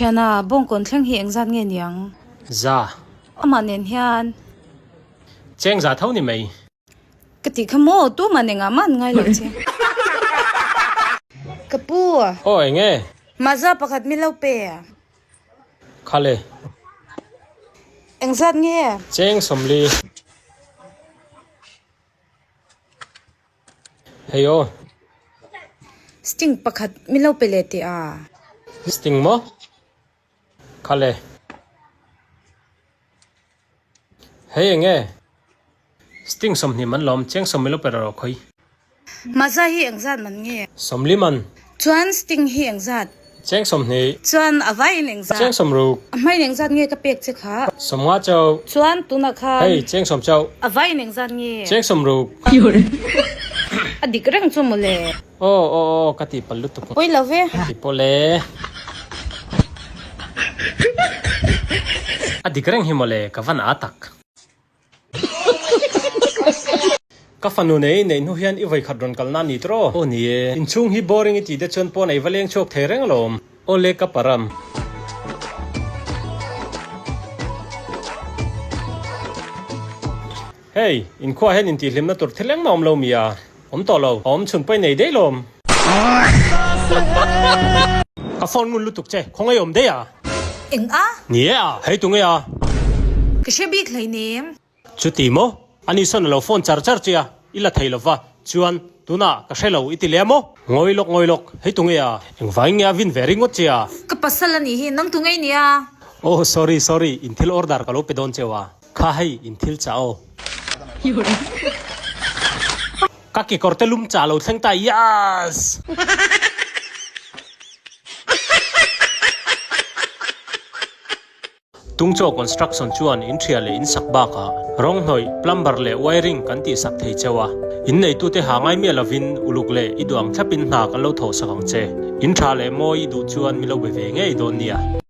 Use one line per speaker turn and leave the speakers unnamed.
Thiana, Bawngkawn thleng hi engzat nge niang?
Za.
Amah nen hian.
Cheng za tho ni mai.
Ka tih kha maw, tumah nengah mah an ngai lo che. Ka pu.
Aw eng e?
Mahza pakhat mi lo pe.
Khale.
Engzat nge?
Cheng 40. Hei aw.
Sting pakhat min lo pe leh teh a.
Sting maw? Khale. Hei eng nge? Sting 20 man lawm, cheng 20 min lo pe rawh khawi.
Mahza hi engzat man nge?
40 man.
Chuan sting hi engzat?
Cheng 20.
Chuan a vaiin engzat?
Cheng 60.
A hmain engzat nge ka pek che kha?
50 chauh.
Chuan tunah khan.
Hei, cheng 10 chauh.
A vaiin engzat nge?
Cheng 60.
A dik reng chu mawle.
Aw aw aw ka tih palh lutuk.
Pawi lo ve.
Ti pawh le. A dik reng hi mawle, ka van a tak. Ka fanu nei neih hnu hian i vawikhat rawn kalna a ni tawh. Aw ni e. Inchhung hi boring i tih te chuan pawn ei va leng chhuak thei reng alawm. Aw le ka param. Hei, inkhua hian intihhlimna tur thil engmah awm lo mi a? Awm tawh lo. A awm chhun pawh i nei daih lawm. Ka phone ngun lutuk che, khawngaih awm daih a?
Eng a?
Ni e a, hei tunge a?
Ka hre bik hleinem.
Chuti maw? Ani sawn a lo phone char char che a, i la thei lova, chuan tunah ka hre lo i ti leh a maw? Ngawi lawk ngawi lawk, hei tunge a? Engvangin nge a vin ve ringawt che a?
Ka pasal a nih hi, nang tunge i nia?
Oh sorry sorry, in thil order ka lo pe dawn cheu a. Kha hei in thil chah aw. Ka kekawr te lum chah lo thleng ta yass. Tungchaw construction chuan in thiah leh in sak bakah rawng hnawih, plumber leh wiring kan tih sak thei cheu a. In neitute ha ngai miah lovin uluk leh i duh ang thlapin hna kan lo thawh sak ang che. In tha leh mawi i duh chuan mi lo be ve ngei dawn nia.